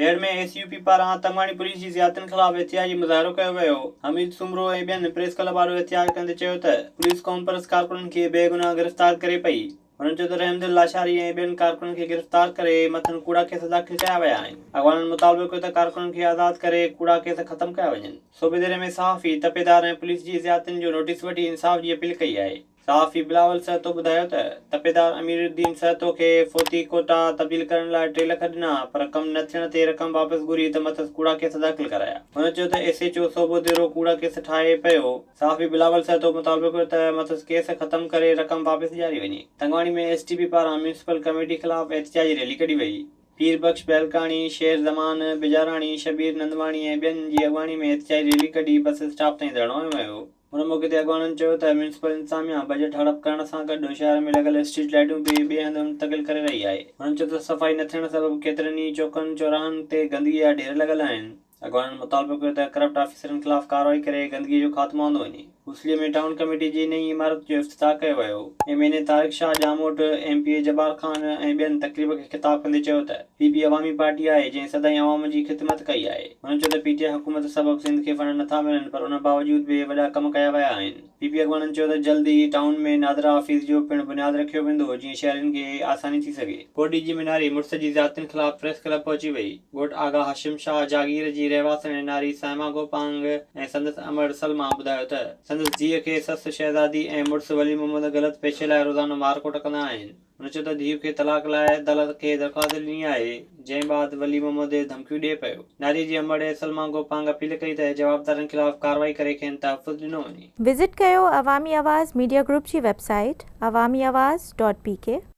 Mehar ۾ S U P پاران Tangwani police جي زيادتين خلاف احتجاجي مظاهرو ڪيو ويو. حميد سومرو ۽ ٻين پريس ڪلب آڏو احتجاج ڪندي چيو ته پوليس قومپرست ڪارڪنن کي بيگناهه گرفتار ڪري پئي. هنن چيو ته رحمدل لاشاري ۽ ٻين ڪارڪنن کي گرفتار ڪري مٿن ڪوڙا ڪيس داخل ڪيا ويا آهن. اڳواڻن مطالبو ڪيو ته ڪارڪنن کي آزاد ڪري ڪوڙا ڪيس ختم ڪيا وڃن. صوبيديري ۾ صحافي، تپيدار ۽ پوليس جي زيادتين جو نوٽيس وٺي انصاف جي اپيل ڪئي آهي. صحافي بلاول سهتو ٻڌايو ته تپيدار امير الدين سهتو کي فوتي ڪوٽا تبديل ڪرڻ لاء 3 لک ڏنا پر ڪم نه ٿيڻ تي رقم واپس گهري ته مٿس ڪوڙا ڪيس داخل ڪرايا. هن چيو ته S H O Sobho Dero ڪوڙا ڪيس ٺاهي پيو. صحافي بلاول سهتو مطالبو ڪيو ته مٿس ڪيس ختم ڪري رقم واپس ڏياري وڃي. تنگواڻي ۾ ايس ٽي پي پاران ميونسپل ڪميٽي خلاف احتجاجي ريلي ڪڍي وئي. پير بخش بهلڪاڻي، شير زمان بجاراڻي، شبير نندواڻي ۽ ٻين جي اڳواڻي ۾ احتجاجي ريلي ڪڍي بس اسٽاپ تائين ڌرڻو هنيو ويو. ان موقعي تي اڳواڻن چيو ته ميونسپل انتظاميا بجيٽ هڙپ ڪرڻ سان گڏ شهر ۾ لڳل اسٽريٽ لائيٽون به ٻئي هنڌ منتقل ڪري رهي آهي. هنن چيو ته صفائي نه ٿيڻ سبب ڪيترن ئي چوڪن چوراهن تي گندگي جا ڍير لڳل آهن. اڳواڻن مطالبو ڪيو ته ڪرپٽ آفيسرن خلاف ڪارروائي ڪري گندگي جو خاتمو آندو وڃي. هوسلي ۾ ٽائون ڪميٽي جي نئين عمارت جو افتتاح ڪيو ويو. M N A Tariq Shah Jamot, M P A Jabbar Khan ۽ ٻين تقريب کي خطاب ڪندي چيو ته پي پي عوامي پارٽي آهي جنهن سدائين عوام جي خدمت ڪئي آهي. هن چيو ته پي ٽي آء حڪومت سبب سنڌ کي فنڊ نٿا ملن پر ان باوجود به وڏا ڪم ڪيا ويا آهن. پي پي اڳواڻن چيو ته جلد ئي ٽائون ۾ نادرا آفيس جو پڻ بنياد رکيو ويندو جيئن شهرين کي آساني ٿي سگهي. ڪوٽ ڏيجي ۾ ناري مڙس جي زيادتين خلاف پريس ڪلب پهچي وئي. ڳوٺ آغا هاشم شاهه جاگير جي رهواسڻ ناري صائمه گوپانگ ۽ سندس امڙ سلميٰ ٻڌايو ته سندس ڌيء کي سس شهزادي ۽ مڙس ولي محمد غلط پيشي لاء روزانو مارڪوٽ ڪندا آهن. هن چيو ته ڌيء کي طلاق لاء عدالت کي درخواست ڏني آهي، جنهن بعد ولي محمد ڌمڪيون ڏئي پيو. ناري جي امڙ سلميٰ گوپانگ اپيل ڪئي ته جوابدارن خلاف ڪارروائي ڪري کين تحفظ ڏنو وڃي. وزٽ ڪيو عوامي آواز ميڊيا گروپ جي website Awami Awaz dot P K.